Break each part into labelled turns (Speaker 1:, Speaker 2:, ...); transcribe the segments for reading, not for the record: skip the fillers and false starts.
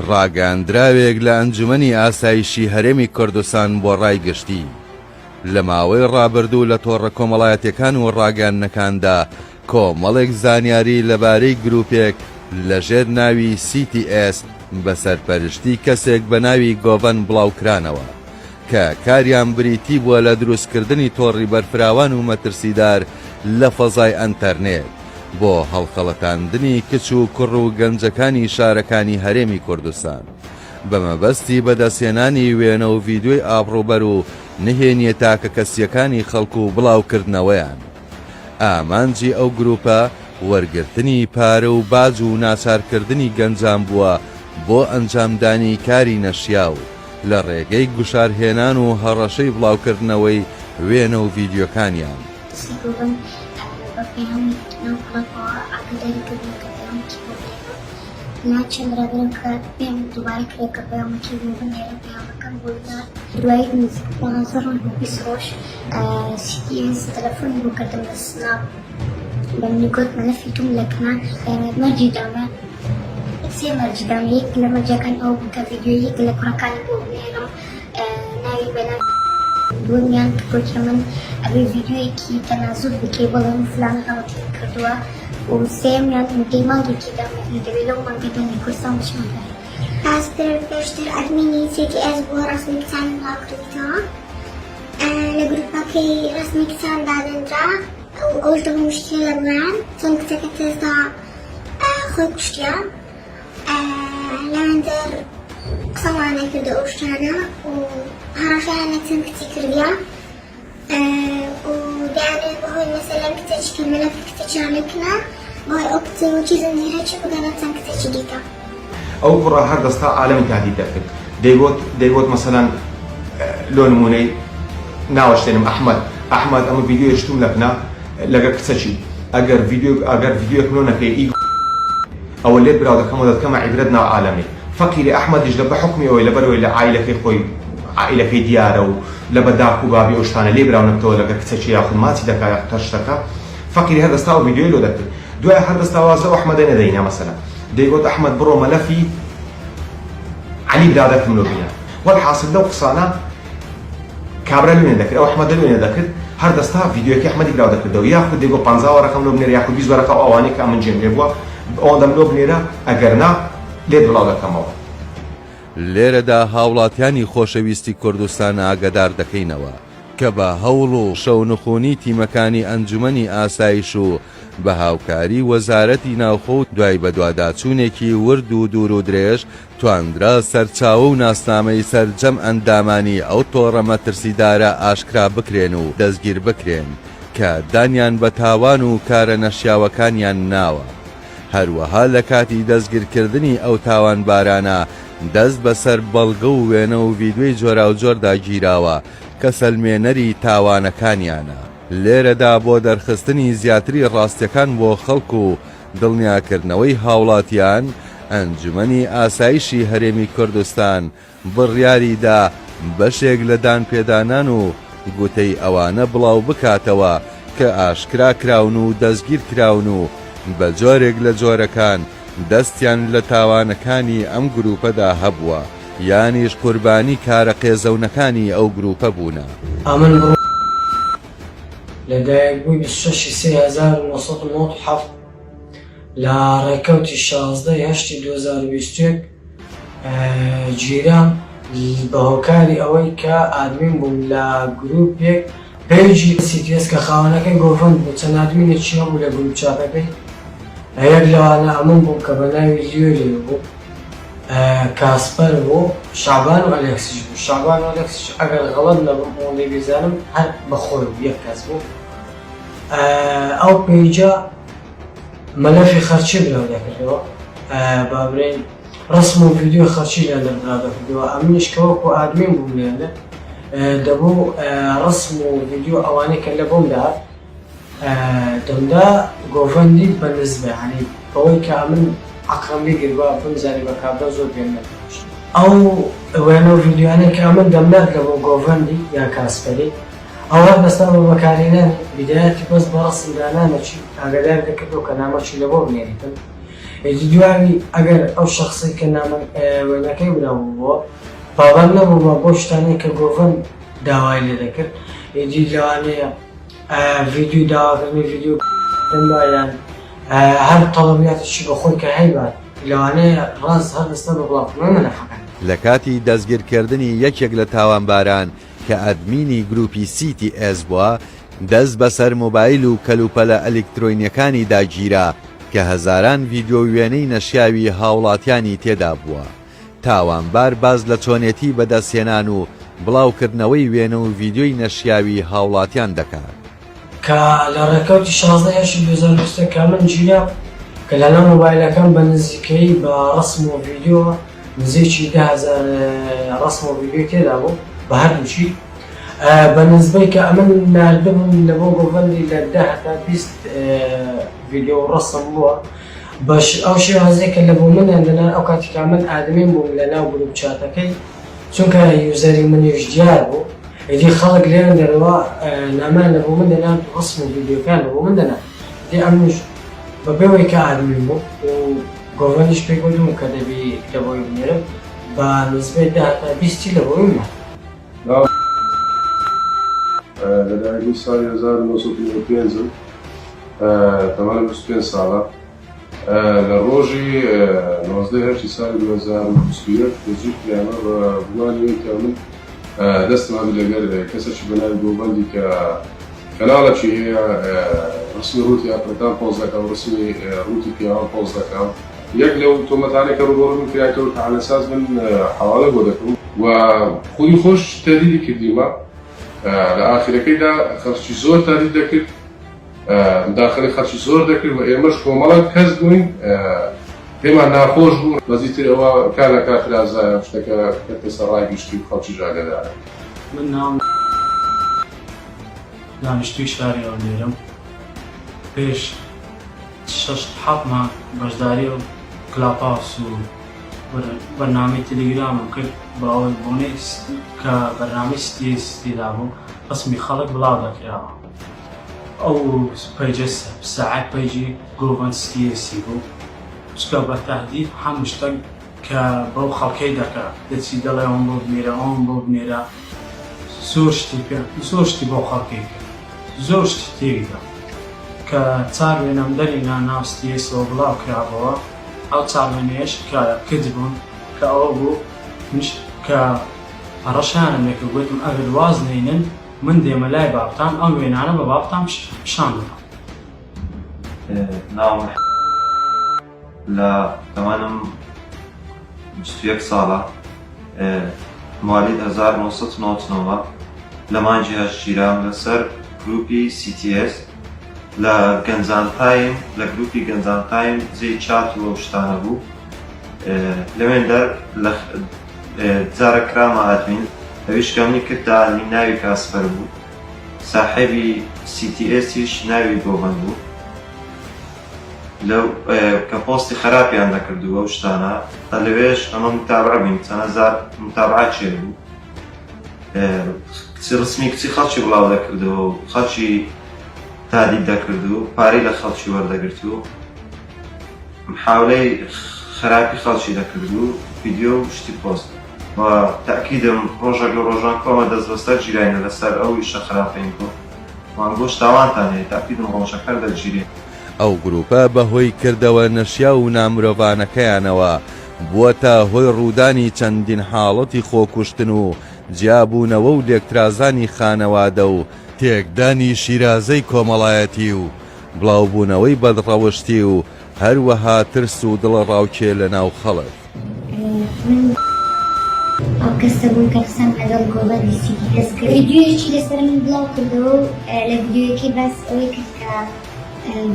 Speaker 1: ڕاگەیاندراوێک لە ئەنجومەنی ئاسایشی هەرێمی کوردستان بۆ ڕای گشتی لە ماوەی ڕابردوو لە تۆڕە کۆمەڵایەتیەکان و ڕاگەیاندنەکاندا کۆمەڵێک زانیاری لەبارەی گروپێک لەژێر ناوی CTS بە سەرپەرشتی کەسێک بە ناوی گۆڤەن بڵاوکرانەوە کە کاریان بریتی بووە لە دروستکردنی تۆڕی بەرفراوان و مەترسیدار لە فەزای ئەنتەرنێت بۆ هەڵخەڵەتاندنی کچ و کوڕ و گەنجەکانی شارەکانی هەرێمی کوردستان بە مەبەستی بەدەستهێنانی وێنە و ڤیدیۆی ئابڕووبەر و نهێنییە تاکەکەسییەکانی خەڵک و بڵاوکردنەوەیان. ئامانجی ئەو گروپە وەرگرتنی پارە و باج و ناچارکردنی گەنجان بووە بۆ ئەنجامدانی کاری نەشیاو لە ڕێگەی گوشارهێنان و هەڕەشەی بڵاوکردنەوەی وێنە و ڤیدیۆکانیان.
Speaker 2: سیگۆڤن بە پەیامێکی ناو کڵەپەوە ئاگاداری کردم کە پەیامێکی بۆ بنێرم. ناچم ڕێگرم کە پێم دووبارە کرا کە پەیامەکەی بۆ بنێرم، پەیامەکەم بۆ نارد. دوای نزیک 15 ڕۆژ بۆ 20 ڕۆژ سی تی ئێس تەلەفۆنی بۆ کردم لە سناپ بە منی گوت مەلەفی تۆم لە کنە مەرجی دامە سێ مەرجی دام یەک لە مەرجەکان ئەوە بوو کە ڤیدیۆی یەک لە کوڕەکانی بۆ بنێرم ناوی بەناو دووەمیان کە گوتیە من ئەبێ ڤیدیۆیەکی تەنازول بکەی بڵێم فلان غەڵەتی کردووە و سێیەمیان مدەی مانگێکی دامەتی دەبێ لەو مانگەدا لە کوردستان بچمە دەرێ.
Speaker 3: پاستر پێشتر ئەدمینی سی تی ئێس بووە ڕەسمی کچانی بڵاوکردوویتەوە لە گروپەکەی ڕەسمی کچان دادەنرا و ئەوش دەبوو مشکلە لە بۆیان چەند کچەکە تێستا خۆی کوشتیە لەوێندەر قسەمان نەکردو ئەو شتانە و هەڕەشەیان لە چەند کچی کردیە و دەیانەوێت بەهۆی مەسەلەن کچێکی کە مەلەفی کچێکیان لەکنە بەهۆی ئەو کچەی وەکی زنجیرەکی بگەنە چەند کچێکی دیکە.
Speaker 4: ئەو کوڕە هەر دەستا عالەمی تەهدید دەکرد دەیگۆت دەیگۆت مەسەلەن لۆ نموونەی ناوەشتێنم ئەحمەد ئەحمەد ئەمە ڤیدیۆیە شتوم لەکنە لەگە کچەکی ئەگەر ڤیدیۆ ئەگەر ڤیدیۆیەکم لۆ نەکەی ئی ئەوە لێت براو دەکەم و دەتکەمە عیبرەت ناو عالەمی فەقیری ئەحمەدیش لە بە حوکمی ئەوەی لەبەرئەوەی لە عایلەکەی خۆی عائیلەکەی دیارە و لە بە داک و بابی ئەو شتانە لێی براو نەبتەوە لەگەر کچەکی یاخود ماچی دەکا یاخود هەر شتەکە فەقیری هەر دەستا ئەو ڤیدیۆی لۆ دەکرد دوای هەر دەستا واز لەو ئەحمەدە نەدەینا مەسەلەن دەیگۆت ئەحمەد بڕۆ مەلەفی عەلی برادەرتم لۆ بینە وەلحاسل لەو قسانە کابرا لوێ نەدەکرد ئەو ئەحمەدە لوێ نەدەکرد هەر دەستا ڤیدیۆیەکەی ئەحمەدی براو دەکردەوە یاخود دەیگۆ 50 وەرەقەم لۆ بنێرە یاخود 20 وەرەقە ئەو ئەوانەی کە ئەمن جێم لێ بووە ئەوەندەم لۆ بنێرە ئەگەر نا لێت بڵاو دەکەمەوە.
Speaker 1: لێرەدا هاوڵاتیانی خۆشەویستی کوردستان ئاگەدار دەکەینەوە کە بە هەوڵ و شەونخونی تیمەکانی ئەنجومەنی ئاسایش و بە هاوکاری وەزارەتی ناوخۆ و دوای بەدواداچوونێکی ورد و دوور و درێژ تواندرا سەرچاوە و ناسنامەی سەرجەم ئەندامانی ئەو تۆڕە مەترسیدارە ئاشکرا بکرێن و دەستگیر بکرێن کە دانیان بە تاوان و کارە نەشیاوەکانیان ناوە. هەروەها لە کاتی دەستگیرکردنی ئەو تاوانبارانە دەست بەسەر بەڵگە و وێنە و ڤیدیۆی جۆراوجۆردا گیراوە کە سەلمێنەری تاوانەکانیانە. لێرەدا بۆ دەرخستنی زیاتری ڕاستیەکان بۆ خەڵک و دڵنیاکردنەوەی هاوڵاتیان، ئەنجومەنی ئاسایشی هەرێمی کوردستان بڕیاری دا بەشێک لە دانپێدانان و گوتەی ئەوانە بڵاوبکاتەوە کە ئاشکرا کراون و دەستگیرکراون و بە جۆرێک لە جۆرەکان دەستیان لە تاوانەکانی ئەم گروپەدا هەبووە یانیش قوربانی کارە قێزەونەکانی ئەو گروپە بوونە.
Speaker 5: ئەمن بڕۆ لە دایکبووی 26 ی سێی 1997 لە ڕێکەوتی 16 ی هەشتی 2021 گیرام بە هۆکاری ئەوەی کە ئادمین بووم لە گروپێک پەیجی سی تی ئێس کە خاوەنەکەی گۆڤەند بوو چەند ئادمینێکی هەبوو لە گروپ چاتەکەی یەک لەوانە ئەمن بووم کە بە ناوی لیۆ لیۆ بوو کاسپەر بوو شەعبان و ئەلێکسیش بوو شەعبان و ئەلێکسیش ئەگەر غەڵەت نەبم ئەوەندەی بیزانم هەر بە خۆی بوو یەک کەس بوو ئەو پەیجە مەلەفی خەرچی بلاو دەکردەوە با برێن ڕسم و ڤیدیۆ خەرچی لە بلاو دەکردەوە ئەمنیش کە وەکو ئادمین بووم لێنە دەبوو ڕسم و ڤیدیۆ ئەوانەی کە لە بۆم دەهات دەمدا گۆڤەندی بە نزبە یانی بەوەی کە ئەمن عەقڵم لێ گربا بمزانی بە کابرا زۆر پێم نەدەگوشت. ئەو وێنە و ڤیدیۆیانەی کە ئەمن دەمنارد لە بۆ گۆڤەندی یان کاسپەری ئەو هەر دەستا بە بەکارهێنانی بیدایەتی بەس بە ڕەسم دانانەکی ئاگاداری دەکردەوە کە نامەکی لە بۆ بنێریتن. ئیدی دوایی ئەگەر ئەو شەخسەی کە نامە وێنەکەی براوبووە پابەند نەبووبا بەو شتانەی کە گۆڤەند داوای لێ دەکرد ئیدی لەوانەیە ڤیدیۆی داواکردنی ڤیدیۆ با یان هەر تەڵەبیاتێکی بە خۆی کە هەیبات لەوانەیە ڕاست هەر دەستە بە بڵاوکردنەوەی مەلەفەکان.
Speaker 1: لە کاتی دەستگیرکردنی یەکێک لە تاوانباران کە ئەدمینی گروپی سی تی ئێس بووە، دەست بەسەر مۆبایل و کەلوپەلە ئەلیکترۆینیەکانیدا گیرا کە هەزاران ڤیدیۆ و وێنەی نەشیاوی هاوڵاتیانی تێدا بووە. تاوانبار باس لە چۆنێتی بەدەستهێنان و بڵاوکردنەوەی وێنە و ڤیدیۆی نەشیاوی هاوڵاتیان دەکات.
Speaker 5: کە لە ڕێکەوتی 16 هەشتی 2023 کە من گیرام کە لە ناو مۆبایلەکەم بە نزیکەیی بە ڕەسم و ڤیدیۆوە نزیکی 10,000 ڕەسم و ڤیدیۆی تێدا بوو بە هەردووکی بە نسبەی کە ئەمن ناردبووم لە بۆ گۆڤەندی لە 10 هەتا 20 ڤیدیۆ و ڕەسم بووە بەش ئەو شێوازەی کە لە بۆ منیان دەنار ئەو کاتی کە من admin بووم لە ناو group chat ەکەی چونکە user ی منیش دیار بوو ئیدی خەڵک لێیان دەرەوە نامیان لە بۆ من دەنارد و ڕسم و ڤیدیۆکان لە بۆ من دەنارد ئیدی ئەمنیش بە بێوەی کە admin بوو و گۆڤەندیش پێی گوتم کە دەبی لە بۆی بنێرم بە نسبەی 10 هەتا 20 لە بۆی نارد.
Speaker 6: ناوم لەدایکبووی ساڵی 1995 م تەمەنم 25 ساڵە لە ڕۆژی 19 هەشتی ساڵی 2021 دەستگیر کرامە بە گومانی ئەوەی کە من دەستم هەبێت لەگەر کەسێکی بە ناوی گۆڤەندی کە کەناڵێکی هەیە ڕسمی ڕووتی ئافرەتان پۆست دەکا و ڕسمی ڕووتی پیاوان پۆست دەکا. یەک لەو تۆمەتانەی کە ڕووبەڕووی من کرایتەوە کە عەلەساس من حەواڵە بۆ دەکەم و خودی خۆش تەهدیدی کردیمە لە ئاخیرەکەیدا خەڵکی زۆر تەهدید دەکرد مداخلەی خەڵکی زۆر دەکرد و ئێمەش کۆمەڵێک کەس بووین پێمان ناخۆش بوو بەس ئیتر ئەوە کار لە کار ترازایە شتەکە کەوتە سەر ڕای گشتی و خەڵکیش ئاگادارە.
Speaker 7: من ناوم دانیشتووی شاری هەولێرم پێش شەش حەوت مانگ بەشداری ئەو کلاپاوس و بەرنامەی تەلەگرامم کرد بە ئەوەی بۆنەی کە بەرنامەی ستیس تێدا بوو ڕسمی خەڵک بڵاو دەکراوە ئەو page ە ساعەت page ی گۆڤەند ستیسی بوو چکە بە تهدید هەموو شتەک کە بەو خەڵکەی دەکا دەچی دەڵێ ئەوم بۆ بنێرە ئەوم بۆ بنێرە زۆر شتی پێ زۆر شتی بۆ خەڵکی کرد زۆر شتی تێکدا کە چار وێنەم دەرینا ناو ستیەسەوە بڵاو کرابەوە ئەو چار وێنەیەش کە کچ بوون کە ئەوە بوو منیش کە هەڕەشەیانم لێ کرد گوتم ئەگەر واز نەینن من دێمە لای بابتان ئەو وێنانە بە بابتان پیشان دەدەم.
Speaker 8: ناوم لە تەمەنم 21 ساڵە موالید 1999 لە مانگی هەشت گیرام لەسەر گروپی CTS لە گەنجان تایم لە گروپی گەنجان تایم جێی چات و ئەو شتانە بوو لەوێندەر لە جارە کرامە admin ئەویش کە منی کردە admin ناوی کاسپەر بوو ساحێبی CTS یش ناوی گۆڤەند بوو لەو کە پۆستی خەراپیان دەکرد و ئەو شتانە لەوێش ئەمە متابعە بووین چەند هەزار متابعە چێ بوو کچی ڕسمی کچی خەڵکی بڵاو دەکردەوە و خەڵکی تادید دەکرد و پارەی لە خەڵکی وەردەگرت و محاولەی خراپی خەڵکی دەکرد و ڤیدیۆ و شتی پۆست و تەئکیدم ڕۆژێک لە ڕۆژان کۆمە دەست بەسەر گیراینە لەسەر ئەو ئیشە خراپەین کۆ وان گۆش تاوانتان هەیە تەئکیدم ڕۆژەک هەر دەگیرێن.
Speaker 1: ئەو گروپە بە هۆی کردەوە نەشیاو و نامرۆڤانەکەیانەوە بووەتە هۆی ڕوودانی چەندین حاڵەتی خۆکوشتن و جیابوونەوە و لێکترازانی خانەوادە و تێکدانی شیرازەی کۆمەڵایەتی و بڵاوبوونەوەی بەدڕەوشتی و هەروەها ترس و دڵەڕاوکێ لەناو خەڵک.
Speaker 2: من ئەو کەسە بووم کە قسەم لەگەڵ گۆڤەندی سی تی ئێس کرد. ڤیدیۆیەکی لەسەر من بڵاو کردەوە و لە ڤیدیۆیەکەی باسی ئەوەی کرد کە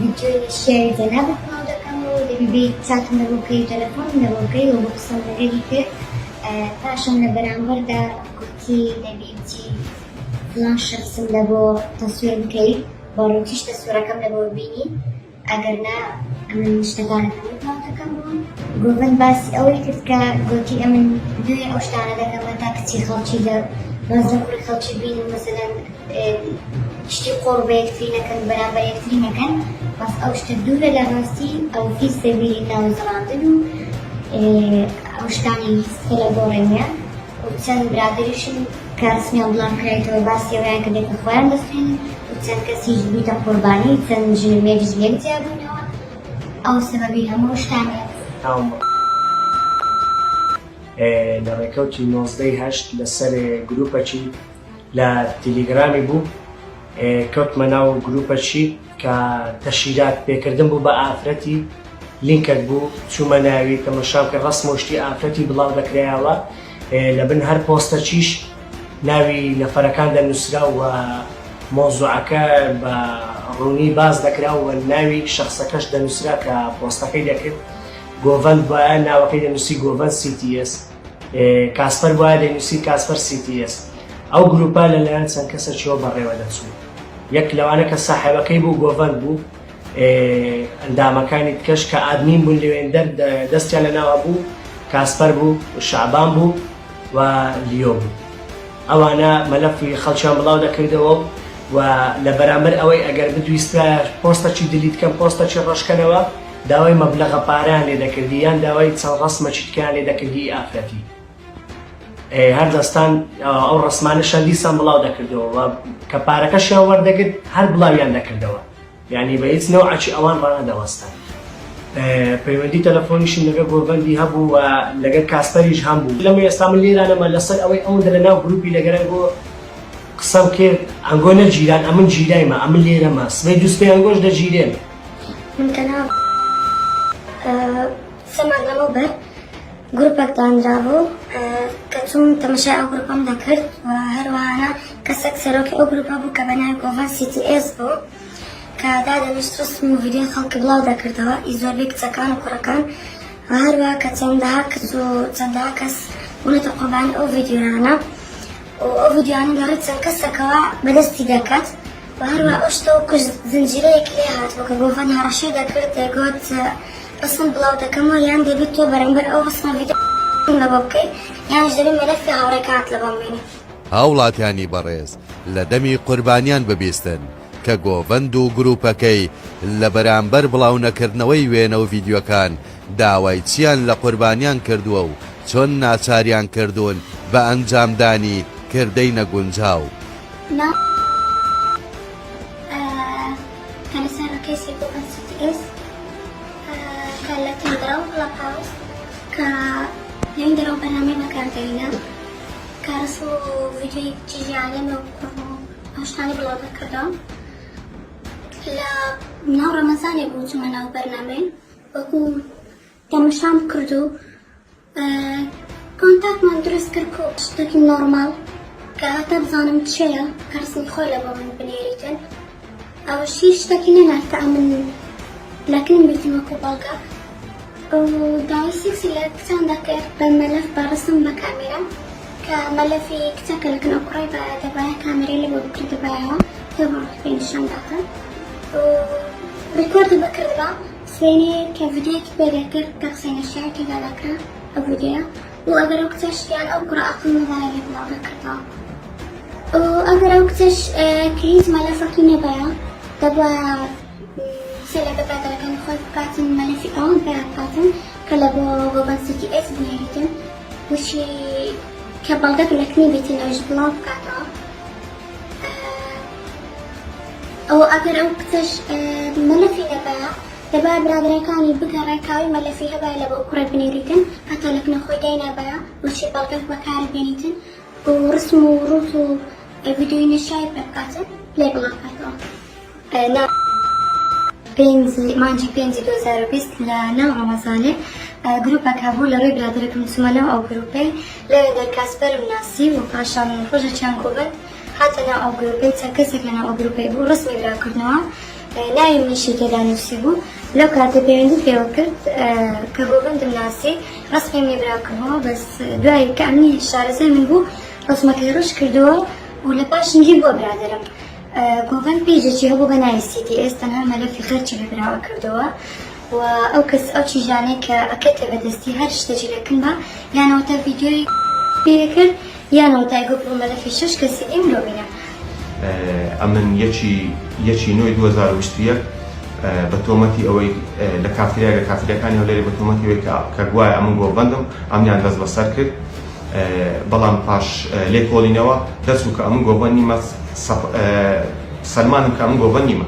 Speaker 2: ڤیدیۆی نەشیاوی جەنابت بڵاو دەکەمەوە و دەبی بێیت چاتم لەبۆ بکەی و تەلەفۆنم لەبۆ بکەی و بۆ قسەم لەگەلی کرد. پاشان لە بەرامبەردا گوتی دەبی بچی فڵان شەخسم لەبۆ تەسویر بکەی بە ڕووتیش تەسویرەکەم لەبۆ ببینی. ئەگەر نا ئەمن شتەکانت هەموو تەواو دەکەم بۆ گۆڤەند باسی ئەوەی کرد کە گۆتی ئەمن دوێ ئەو شتانە دەکەم هەتا کچی خەڵکی لە باز لە کوڕی خەڵکی بینن مەسەلەن شتی قۆڕ بە یەکتری نەکەن بەرامبەر یەکتری نەکەن. بەس ئەو شتە دوورە لە ڕاستی ئەو فی سەبیلی ناوزڕاندن و ئەو شتانەی کە لە گۆڕێ نییە و چەند برادەریشم کە ڕسمیان بڵاو کرایتەوە باسی ئەوەیان کردێ کە خۆیان دەسوێنن و چەند کەسیش بوویتە قوربانی چەند ژن و مێردیش لێک جیا بوونەوە ئەو سەبەبی هەموو شتانەیە.
Speaker 9: ناوم لە ڕێکەوتی 19 ی هەشت لەسەر گروپەکی لە تیلیگرامی بوو کەوتمە ناو گروپەکی کە تەشیرات پێکردن بوو بە ئافرەتی لینکەک بوو چوومە ناوی تەمەشام کرد ڕەسم و شتی ئافرەتی بڵاو دەکرایەوە لە بن هەر پۆستەکیش ناوی نەفەرەکان دەنووسرا و مەوزوعەکە بە ڕوونی باس دەکرا و ناوی شەخسەکەش دەنووسرا کە پۆستەکەی دەکرد گۆڤەند بوایە ناوەکەی دەنووسی گۆڤەند سی تی ئێس کاسپەر بوایە دەینووسی کاسپەر سی تی ئێس ئەو گروپە لەلایەن چەند کەسێکیەوە بەڕێوە دەچوو یەک لەوانە کە ساحێبەکەی بوو گۆڤەند بوو ئەندامەکانی تکەش کە ئادمین بوون لەوێندەر دەستیان لە ناوە بوو کاسپەر بوو و شەعبان بوو و لیۆ بوو ئەوانە مەلەفی خەڵکیان بڵاو دەکردەوە و لە بەرامبەر ئەوەی ئەگەر بدویسترایە پۆستەکی delete کەن پۆستەکی ڕەشکەنەوە داوای مەبلەغە پارەیان لێ دەکردی یان داوای چەند ڕەسمەکی تکەیان لێ دەکردی ئی ئافرەتی هەر دەستان ئەو ڕەسمانەشیان دیسان بڵاو دەکردەوە و کە پارەکەشیان وەردەگرت هەر بڵاویان دەکردەوە یعنی بە هیچ نەوعەکی ئەوان ڕانەدەوەستان پەیوەندی تەلەفۆنیشم لەگەڵ گۆڤەندی هەبوو و لەگەر کاسپەریش هەم بوو لەمە ئێستا من لێرانەمە لەسەر ئەوەی ئەوەندە لە ناو گروپی لەگەرەنگۆ قسەم کرد ئەنگۆ نەگیران ئەمن گیرایمە ئەمن لێرەمە سبەی دووسبەی ئەنگۆش دەگیرێن
Speaker 2: من تەنها سێ مانگ لەمەوبەر گروپێک دانرابوو کە چووم تەماشای ئەو گروپەم دەکرد و هەروەها کەسێک سەرۆکی ئەو گروپە بوو کە بە ناوی گۆڤان سی تی ئێس بوو کە دادەنیشت ڕسم و ڤیدیۆی خەڵکی بڵاو دەکردەوە ئی زۆربەی کچەکان و کوڕەکان و هەروەها کە چەندەها کچ و چەندەها کەس بوونەتە قوربانی ئەو ڤیدیۆیانە و ئەو ڤیدیۆیانە لە ڕێی چەند کەسێکەوە بەدەستی دەکات و هەروەها ئەو شتە وەکو زنجیرەیەک لێ هاتبوو کە گۆڤان هەڕەشەی دەکرد دەیگوت ڕسم بڵاو دەکەمەوە یان دەبێت تۆ بەرامبەر ئەو ڕسمە ڤیدیۆم لەبۆ بکەی یانیش دەبێت مەلەفی هاوڕێکانت لەبۆم بێنی.
Speaker 1: هاوڵاتیانی بەڕێز لە دەمی قوربانیان ببیستن کە گۆڤەند و گروپەکەی لە بەرامبەر بڵاونەکردنەوەی وێنە و ڤیدیۆکان داوای چیان لە قوربانیان کردووە و چۆن ناچاریان کردوون بە ئەنجامدانی کردەی نەگونجاو.
Speaker 2: ناو کە لەسەر کەیسی گۆڤەند سی تی ئێس کە لە تێندەرەوە کڵاپ هاوس کە لەوین دەرەوە بەرنامەی بەکاردێنە کە ڕسم و ڤیدیۆی کچی ژیانێ و کوڕ و ئەو شتانەی بڵاو دەکردەوە لە ناو ڕەمەزانێ بوو چوومە ناو بەرنامەی وەکو تەمەشام کرد و کۆنتاکمان دروست کرد کو شتێکی نۆرماڵ کە هەتا بزانم چێە کە ڕسمی خۆی لە بۆ من بنێریتن ئەوەش هیچ شتێکی نەنارد کە ئەمن لەکنم بیتن وەکو بەڵگە داوای سێکسی لە کچان دەکرد بە مەلەف بە ڕسم بە کامێرا کە مەلەفی کچەکە لەکن ئەو کوڕەی بە دەبایە کامێرەی لە بۆ بکردبایەوە پێ بۆ پێ نیشان داتن ڕیکۆردی بکردبا سبەینێ کە ڤیدیۆیەکی پێ دەکرد کە قسەی نەشیاوی تێدا دەکرا ئەو ڤیدیۆیە و ئەگەر ئەو کچەش یان ئەو کوڕە ئەقڵ نەبایە لێ بڵاو دەکردەوە و ئەگەر ئەو کچەش کە هیچ مەلەفەکی نەبایە دەبوایە قسەی لەگەڵ برادەرەکانی خۆی بکاتن مەلەفی ئەوان پێیان بکاتن کە لە بۆ گۆڤەند سی تی ئێس بنێریتن وشی کە بەڵگەک لەکنی بیتن ئەویش بڵاو بکاتەوە ئەو ئەگەر ئەو کچەش مەلەفی نەبایە دەبایە برادەرەکانی بگەڕێ کاوی مەلەفی هەبایە لە بۆ کوڕێ بنێریتن هەتا لەکنە خۆی داینابایە وشی بەڵگەک بەکاری بێنیتن و ڕسم و ڕوت و ڤیدیۆی نەشای پێ بکاتن لێ بڵاو بکاتەوە. نا پێنجی مانگی پێنجی 2020 لە ناو ڕەمەزانێ گروپەک هەبوو لە ڕێی برادەرەکم چوومە ناو ئەو گروپەی لەوێ دەرکاسپەرم ناسی و پاشان ڕۆژێکیان گۆڤەند هاتە ناو ئەو گروپەی چەند کەسێک لە ناو ئەو گروپەی بوو ڕسمی براکردنەوە ناوی منیشی تێدا نووسی بوو لەو کاتە پەیوەندی پێوە کرد کە گۆڤەندم ناسی ڕسمی منی براکردنەوە بەس دوای کە ئەمنی شارەزای من بوو ڕسمەکەی ڕەش کردەوە و لە پاشنگی بووە برادەرم گۆڤەند پەیجێکی هەبوو بە ناوی سی تی ئێس تەنها مەلەفی خەرجی لە براوە کردەوە و ئەو کەس ئەو چیژانەی کە ئەکەتە بەدەستی هەر شتێکی لە کن بە یانەوە تا ڤیدیۆی پێ کرد یانەوە تا گۆ بڕۆ مەلەفی شەش کەسی دیم لۆ بینە.
Speaker 4: ئەمن یەکی یەکی نۆی 2021. بە تۆمەتی ئەوەی لە کافتریایەک لە کافتریاکانی هەولێری بە تۆمەتی ئەوەی کە کە گوایە ئەمن گۆڤەندم ئەمنیان دەست بەسەر کرد بەڵام پاش لێکۆڵینەوە دەرچوو کە ئەمن گۆڤەند نیمە سەلماندم کە ئەمن گۆڤەند نیمە.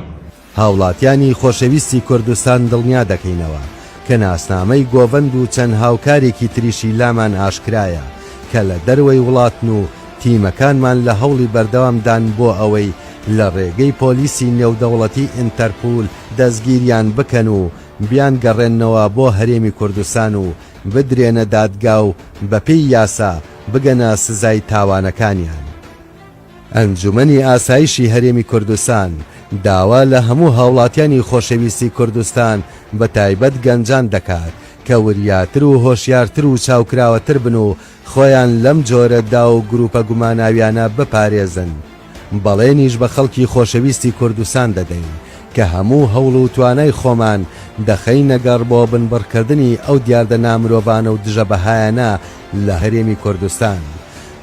Speaker 1: هاوڵاتیانی خۆشەویستی کوردستان دڵنیا دەکەینەوە کە ناسنامەی گۆڤەند و چەند هاوکارێکی تریشی لامان ئاشکرایە کە لە دەروەی وڵاتن و تیمەکانمان لە هەوڵی بەردەوام دان بۆ ئەوەی لە ڕێگەی پۆلیسی نێودەوڵەتی ئینتەرپول دەستگیریان بکەن و بیانگەڕێننەوە بۆ هەرێمی کوردستان و بدرێنە دادگا و بەپێی یاسا بگەنە سزای تاوانەکانیان. ئەنجومەنی ئاسایشی هەرێمی کوردستان داوا لە هەموو هاوڵاتیانی خۆشەویستی کوردستان بە تایبەت گەنجان دەکات کە وریاتر و هۆشیارتر و چاوکراوەتر بن و خۆیان لەم جۆرە داو و گروپە گوماناویانە بپارێزن. بەڵێنیش بە خەڵکی خۆشەویستی کوردستان دەدەین کە هەموو هەوڵ و توانای خۆمان دەخەینە گەڕ بۆ بنبڕکردنی ئەو دیاردە نامرۆڤانە و دژە بەهایانە لە هەرێمی کوردستان.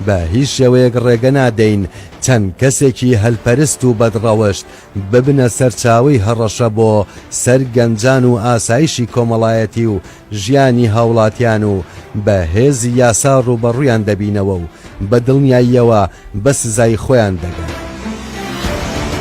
Speaker 1: بە هیچ شێوەیەک ڕێگە نادەین چەند کەسێکی هەلپەرست و بەدڕەوشت ببنە سەرچاوەی هەڕەشە بۆ سەر گەنجان و ئاسایشی کۆمەڵایەتی و ژیانی هاوڵاتیان و بە هێزی یاسا ڕووبەڕوویان دەبینەوە و بە دڵنیاییەوە بە سزای خۆیان دەگەن.